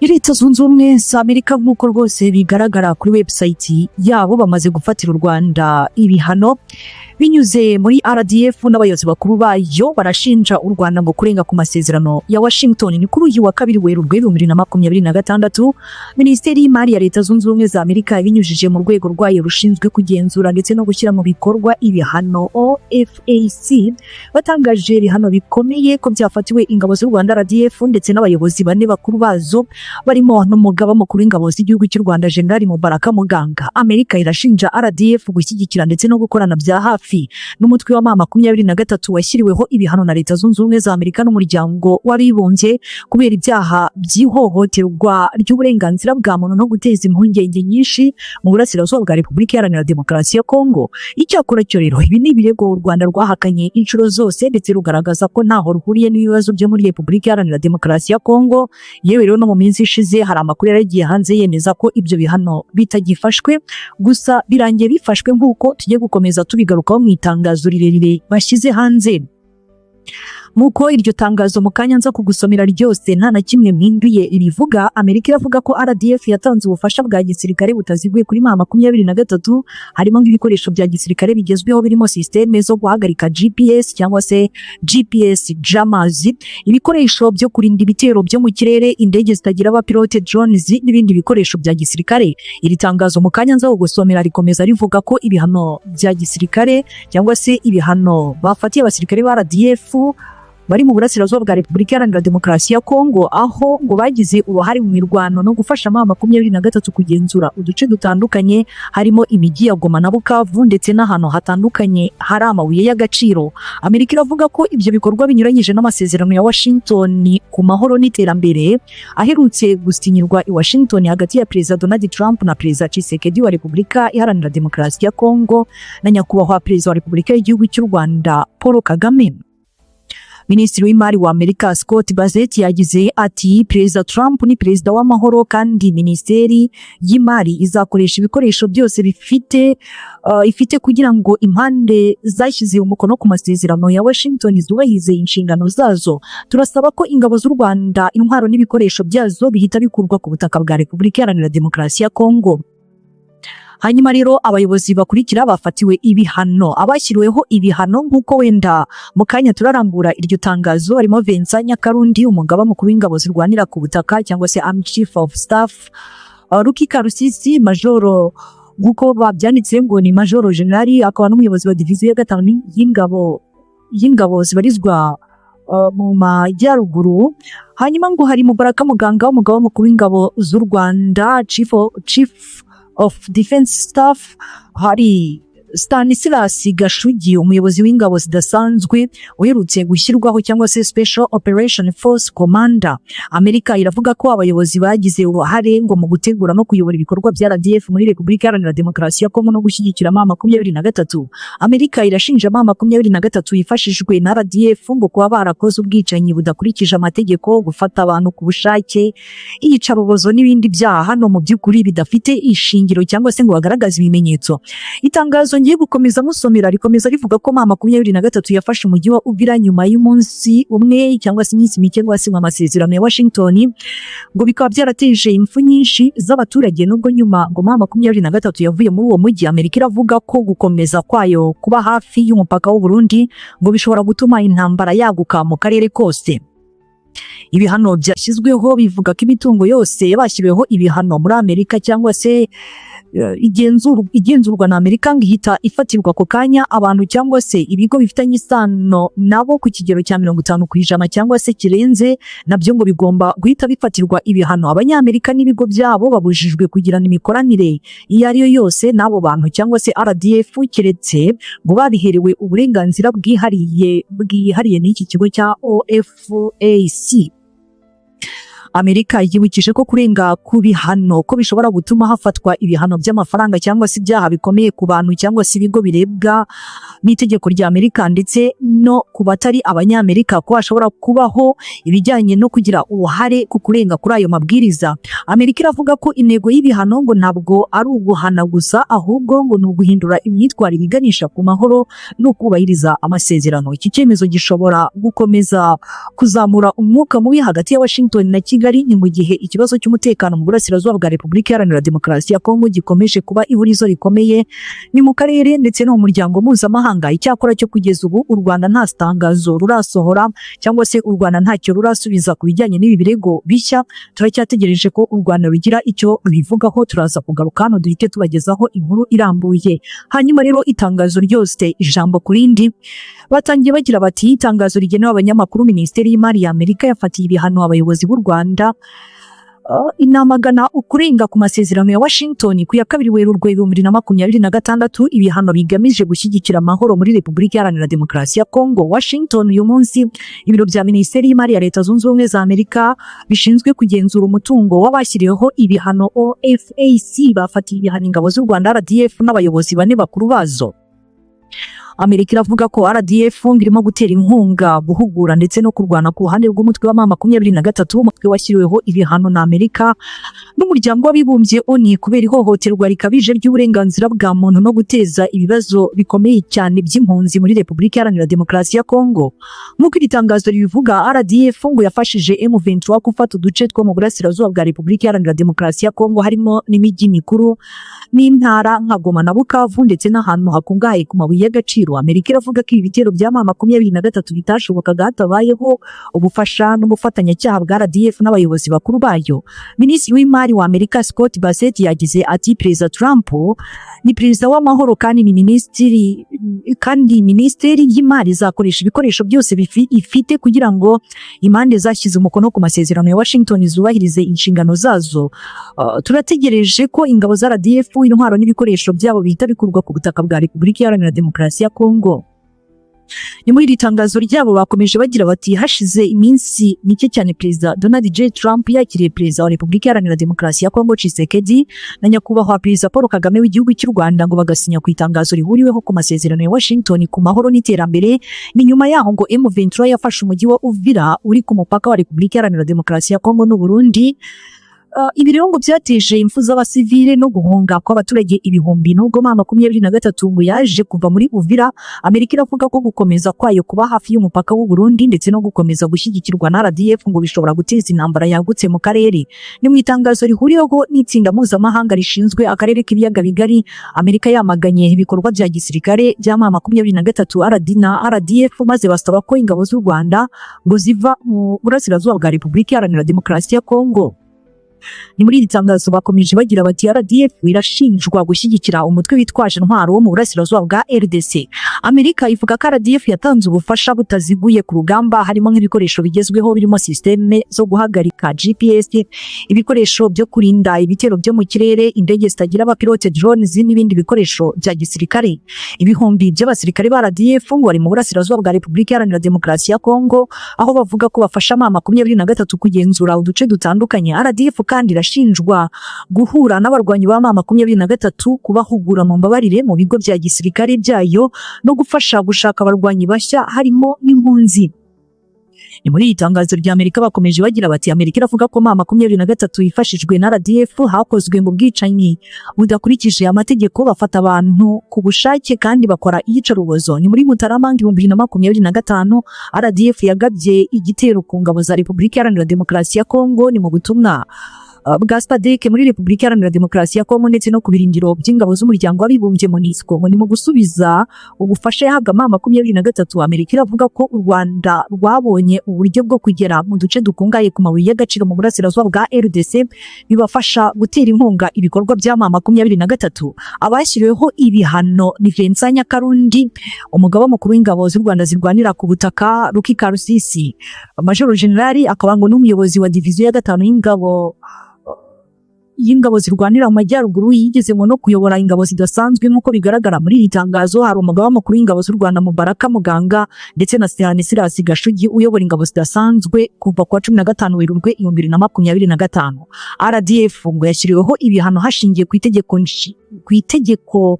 Leta Zunze Ubumwe za Amerika, nk'uko rwose bigaragara kuri website yabo, bamaze gufatira u Rwanda ibihano binyuze muri RDF n'abayobozi bakuru bayo. Barashinja u Rwanda ngo kurenga ku masezerano ya Washington. Ni kuri uyu wa 2 Werurwe 2026, Minisiteri y'Imari ya Leta Zunze Ubumwe za Amerika, ibinyujije mu rwego rwayo rushinzwe kugenzura ndetse no gushyira mu bikorwa ibihano, OFAC, batangaje ibihano bikomeye ko byafatiwe ingabo z'u Rwanda, RDF, ndetse n'abayobozi bane bakuru bazo, barimo n'umugaba mukuru w'ingabo z'igihugu cy'u Rwanda, General Mubaraka Muganga. Amerika irashinja RDF gushyigikira ndetse no gukorana bya hafi n'umutwe wa M23 washyiriweho ibihano na Leta Zunze Ubumwe za Amerika n'Umuryango w'Abibumbye kubera ibyaha by'ihohoterwa ry'uburenganzira bwa muntu no guteza impungenge nyinshi mu burasirazuba bwa Repubulika Iharanira Demokarasi ya Kongo. Icyakora cyo rero, ibi ni ibirego u Rwanda rwahakanye inshuro zose, ndetse rugaragaza ko ntaho ruhuriye n'ibibazo byo muri Repubulika Iharanira Demokarasi ya Kongo. Yewe rero, no mu minsi ishize hari amakuru yaragiye hanze yemeza ko ibyo bihano bitagifashwe, gusa birangiye bifashwe, nk'uko tugiye gukomeza tubigarukaho mu itangazo rirerire bashyize hanze. Nk'uko iryo tangazo mu kanya nza kugusomera ryose nta na kimwe mpinduye rivuga, Amerika iravuga ko RDF yatanze ubufasha bwa gisirikare butaziguye kuri M23, harimo nk'ibikoresho bya gisirikare bigezweho birimo système zo guhagarika GPS cyangwa se GPS jammers, ibikoresho byo kurinda ibitero byo mu kirere, indege zitagira abapilote, drones, n'ibindi bikoresho bya gisirikare. Iri tangazo mu kanya nza kugusomera rikomeza rivuga ko ibihano bya gisirikare cyangwa se ibihano bafatiye abasirikare ba RDF bari mu burasirazuba bwa Repubulika Iharanira Demokarasi ya Kongo, aho ngo bagize uruhare mu mirwano no gufasha M23 kugenzura uduce dutandukanye, harimo imijyi ya Goma na Bukavu, ndetse n'ahantu hatandukanye hari amabuye y'agaciro. Amerika iravuga ko ibyo bikorwa binyuranyije n'amasezerano ya Washington ku mahoro n'iterambere aherutse gusinyirwa i Washington hagati ya Perezida Donald Trump na Perezida Tshisekedi wa Repubulika Iharanira Demokarasi ya Kongo na Nyakubahwa Perezida wa Repubulika y'Igihugu cy'u Rwanda, Paul Kagame. Minisitiri w'Imari wa Amerika, Scott Bessent, yagize ati: "Perezida Trump ni perezida w'amahoro, kandi Minisiteri y'Imari izakoresha ibikoresho byose bifite ifite kugira ngo impande zashyize umukono ku masezerano ya Washington zubahirize inshingano zazo. Turasaba ko ingabo z'u Rwanda, intwaro n'ibikoresho byazo bihita bikurwa ku butaka bwa Repubulika Iharanira Demokarasi ya Kongo." Hanyuma rero, abayobozi bakurikira bafatiwe ibihano, abashyiriweho ibihano, nk'uko wenda mu kanya turarambura iryo tangazo, harimo Vincent Nyakarundi, umugaba mukuru w'ingabo zirwanira ku butaka cyangwa se Army Chief of Staff, Ruki Karusisi, Majoro, nk'uko babyanditse ngo ni Majoro General, akaba n'umuyobozi wa diviziyo ya gatanu y'ingabo zibarizwa mu majyaruguru. Hanyuma ngo hari Mubaraka Muganga, umugaba mukuru w'ingabo z'u Rwanda, Chief of Defense Staff, hari Stanislas Gashugi, umuyobozi w'ingabo zidasanzwe uherutse gushyirwaho cyangwa se Special Operation Force Commander. Amerika iravuga ko abayobozi bagize uruhare ngo mu gutegura no kuyobora ibikorwa bya RDF muri Repubulika Iharanira Demokarasi ya Kongo no gushyigikira M23. Amerika irashinja M23 yifashishijwe na RDF ngo kuba barakoze ubwicanyi budakurikije amategeko, gufata abantu ku bushake, iyicarubozo n'ibindi byaha hano mu by'ukuri bidafite ishingiro cyangwa se ngo bagaragaze ibimenyetso. Itangazo ngiye gukomeza musomera rikomeza rivuga ko M23 yafashe umujyi wa Uvira nyuma y'umunsi umwe cyangwa se iminsi mike ngo hasinywe amasezerano ya Washington, ngo bikaba byarateje impfu nyinshi z'abaturage, nubwo nyuma ngo M23 yavuye muri uwo mujyi. Amerika iravuga ko gukomeza kwayo kuba hafi y'umupaka w'u Burundi ngo bishobora gutuma intambara yaguka mu karere kose. Ibihano byashyizweho bivuga ko imitungo yose yabashyiriweho ibihano muri Amerika cyangwa se igenzurwa na Amerika ngo ihita ifatirwa ako kanya. Abantu cyangwa se ibigo bifitanye isano nabo ku kigero cya 50% cyangwa se kirenze nabyo ngo bigomba guhita bifatirwa ibihano. Abanyamerika n'ibigo byabo babujijwe kugirana imikoranire iyo ari yo yose n'abo bantu cyangwa se RDF, keretse ngo babiherewe uburenganzira bwihariye n'iki kigo cya OFAC. Amerika yibukije ko kurenga ku bihano ko bishobora gutuma hafatwa ibihano by'amafaranga cyangwa se ibyaha bikomeye ku bantu cyangwa se ibigo birebwa n'itegeko rya Amerika, ndetse no ku batari Abanyamerika, ko hashobora kubaho ibijyanye no kugira uruhare ku kurenga kuri ayo mabwiriza. Amerika iravuga ko intego y'ibihano ngo ntabwo ari uguhana gusa, ahubwo ngo ni uguhindura imyitwarire iganisha ku mahoro no kubahiriza amasezerano. Iki cyemezo gishobora gukomeza kuzamura umwuka mubi hagati ya Washington na Kigali. Kigali. Ni mu gihe ikibazo cy'umutekano mu burasirazuba bwa Repubulika Iharanira Demokarasi ya Kongo gikomeje kuba ihurizo rikomeye, ni mu karere ndetse no mu muryango mpuzamahanga. Icyakora cyo kugeza ubu u Rwanda nta tangazo rurasohora, cyangwa se u Rwanda ntacyo rurasubiza ku bijyanye n'ibi birego bishya. Turacyategereje ko u Rwanda rugira icyo rubivugaho, turaza kugaruka hano duhite tubagezaho inkuru irambuye. Hanyuma rero itangazo ryose ijambo ku rindi, batangiye bagira bati: "Itangazo rigenewe abanyamakuru. Minisiteri y'Imari ya Amerika yafatiye ibihano abayobozi b'u Rwanda, inamagana ukurenga ku masezerano ya Washington ku ya 2 Werurwe 2026. Ibihano bigamije gushyigikira amahoro muri Repubulika Iharanira Demokarasi ya Kongo." Washington uyu munsi, ibiro bya Minisiteri y'Imari ya Leta Zunze Ubumwe za Amerika bishinzwe kugenzura umutungo w'abashyiriweho ibihano, OFAC, bafatiye ibihano ingabo z'u Rwanda RDF n'abayobozi bane bakuru bazo. Amerika iravuga ko RDF irimo gutera inkunga, guhugura ndetse no kurwana ku ruhande rw'umutwe wa M23, umutwe washyiriweho ibihano na Amerika n'Umuryango w'Abibumbye ONU kubera ihohoterwa rikabije ry'uburenganzira bwa muntu no guteza ibibazo bikomeye cyane by'impunzi muri Repubulika Iharanira Demokarasi ya Kongo. Nk'uko iri tangazo ribivuga, RDF ngo yafashije M23 gufata uduce two mu burasirazuba bwa Repubulika Iharanira Demokarasi ya Kongo, harimo n'imijyi mikuru n'intara nka Goma na Bukavu, ndetse n'ahantu hakungahaye ku mabuye y'agaciro. Amerika iravuga ko ibi bitero bya M23 bitashobokaga hatabayeho ubufasha n'ubufatanyacyaha bwa RDF n'abayobozi bakuru bayo. Minisitiri w'Imari wa Amerika Scott Bessent yagize ati: "Perezida Trump ni perezida w'amahoro, kandi ni minisitiri, kandi Minisiteri y'Imari izakoresha ibikoresho byose ifite kugira ngo impande zashyize umukono ku masezerano ya Washington zubahirize inshingano zazo. Turategereje ko ingabo za RDF, intwaro n'ibikoresho byabo bihita bikurwa ku butaka bwa Repubulika Iharanira Demokarasi ya Kongo." Ni muri iri tangazo ryabo bakomeje bagira bati: "Hashize iminsi mike cyane Perezida Donald J Trump yakiriye Perezida wa Repubulika Iharanira Demokarasi ya Kongo Tshisekedi na Nyakubahwa Perezida Paul Kagame w'igihugu cy'u Rwanda, ngo bagasinya ku itangazo rihuriweho ku masezerano ya Washington ku mahoro n'iterambere. Ni nyuma yaho ngo M23 yafashe umujyi wa Uvira uri ku mupaka wa Repubulika Iharanira Demokarasi ya Kongo n'u Burundi. Ibi rero ngo byateje impfu z'abasivile no guhunga kw'abaturage ibihumbi. Nubwo M23 ngo yaje kuva muri Uvira, Amerika iravuga ko gukomeza kwayo kuba hafi y'umupaka w'u Burundi ndetse no gukomeza gushyigikirwa na RDF ngo bishobora guteza intambara yagutse mu karere. Ni mu itangazo rihuriweho n'itsinda mpuzamahanga rishinzwe akarere k'Ibiyaga Bigari, Amerika yamaganye ibikorwa bya gisirikare bya M23 RD na RDF, maze basaba ko ingabo z'u Rwanda ngo ziva mu burasirazuba bwa Repubulika Iharanira Demokarasi ya Kongo. Ni muri iri tangazo bakomeje bagira bati: "RDF irashinjwa gushyigikira umutwe witwaje intwaro wo mu burasirazuba bwa RDC. Amerika ivuga ko RDF yatanze ubufasha butaziguye ku rugamba, harimo nk'ibikoresho bigezweho birimo système zo guhagarika GPS, ibikoresho byo kurinda ibitero byo mu kirere, indege zitagira abapilote, drones, n'ibindi bikoresho bya gisirikare. Ibihumbi by'abasirikare ba RDF ngo bari mu burasirazuba bwa Repubulika Iharanira Demokarasi ya Kongo, aho bavuga ko bafasha M23 kugenzura uduce dutandukanye. RDF kandi irashinjwa guhura n'abarwanyi ba M23, kubahugura mu mbabarire mu bigo bya gisirikare byayo, no gufasha gushaka abarwanyi bashya, harimo n'impunzi." Ni muri iri tangazo rya Amerika bakomeje bagira bati: "Amerika iravuga ko M23 ifashijwe na RDF hakozwe mu bwicanyi budakurikije amategeko, bafata abantu ku bushake kandi bakora iyicarubozo. Ni muri Mutarama 2025 RDF yagabye igitero ku ngabo za Repubulika Iharanira Demokarasi ya Kongo, ni mu butumwa bwa SADC muri Repubulika Iharanira Demokarasi ya Kongo, ndetse no ku birindiro by'ingabo z'Umuryango w'Abibumbye MONUSCO, ngo ni mu gusubiza ubufasha yahabwa M23. Amerika iravuga ko u Rwanda rwabonye uburyo bwo kugera mu duce dukungahaye ku mabuye y'agaciro mu burasirazuba bwa RDC, bibafasha gutera inkunga ibikorwa bya M23. Abashyiriweho ibihano ni Vincent Nyakarundi, umugaba mukuru w'ingabo z'u Rwanda zirwanira ku butaka, Ruki Karusisi, Major General, akaba ngo n'umuyobozi wa diviziyo ya gatanu y'ingabo zirwanira mu majyaruguru, yigeze ngo no kuyobora ingabo zidasanzwe. Nk'uko bigaragara muri iri tangazo, hari umugaba mukuru w'ingabo z'u Rwanda Mubaraka Muganga, ndetse na Stanislas Gashugi uyobora ingabo zidasanzwe kuva ku wa 15 Werurwe 2025. RDF ngo yashyiriweho ibihano hashingiwe ku itegeko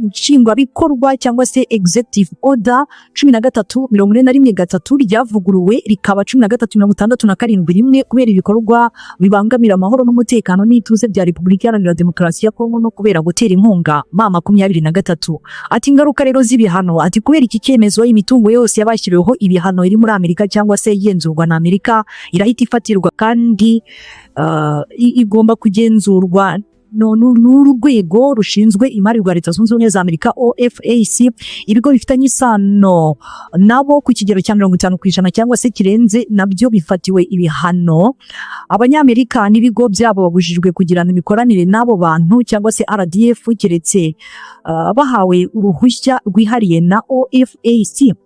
nshingwabikorwa cyangwa se Executive Order 13413, ryavuguruwe rikaba 13671, kubera ibikorwa bibangamira amahoro n'umutekano n'ituze bya Repubulika Iharanira Demokarasi ya Kongo no kubera gutera inkunga M23. Ati ingaruka rero z'ibihano, ati kubera iki cyemezo, imitungo yose y'abashyiriweho ibihano iri muri Amerika cyangwa se igenzurwa na Amerika irahita ifatirwa, kandi igomba kugenzurwa n'urwego rushinzwe imari rwa Leta Zunze Ubumwe za Amerika, OFAC. Ibigo bifitanye isano nabo ku kigero cya 50% cyangwa se kirenze nabyo bifatiwe ibihano. Abanyamerika n'ibigo byabo babujijwe kugirana imikoranire n'abo bantu cyangwa se RDF, keretse bahawe uruhushya rwihariye na OFAC.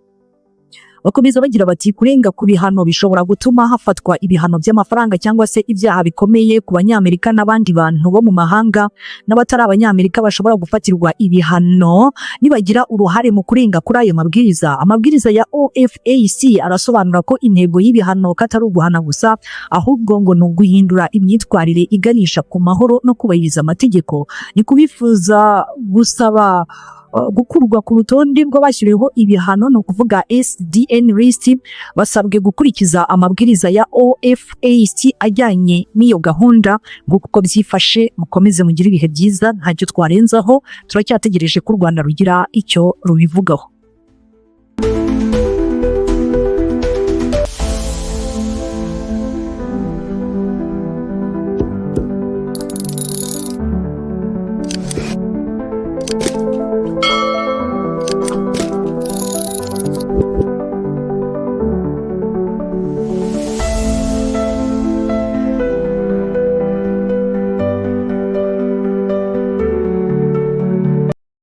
Bakomeza bagira bati kurenga ku bihano bishobora gutuma hafatwa ibihano by'amafaranga cyangwa se ibyaha bikomeye ku Banyamerika n'abandi bantu bo mu mahanga n'abatari Abanyamerika bashobora gufatirwa ibihano nibagira uruhare mu kurenga kuri ayo mabwiriza. Amabwiriza ya OFAC arasobanura ko intego y'ibihano ko atari uguhana gusa, ahubwo ngo ni uguhindura imyitwarire iganisha ku mahoro no kubahiriza amategeko. Ni kubifuza gusaba gukurwa ku rutonde rw'abashyiriweho ibihano, ni ukuvuga SDN list, basabwe gukurikiza amabwiriza ya OFAC ajyanye n'iyo gahunda. Nguko uko byifashe. Mukomeze mugire ibihe byiza. Ntacyo twarenzaho, turacyategereje ko u Rwanda rugira icyo rubivugaho.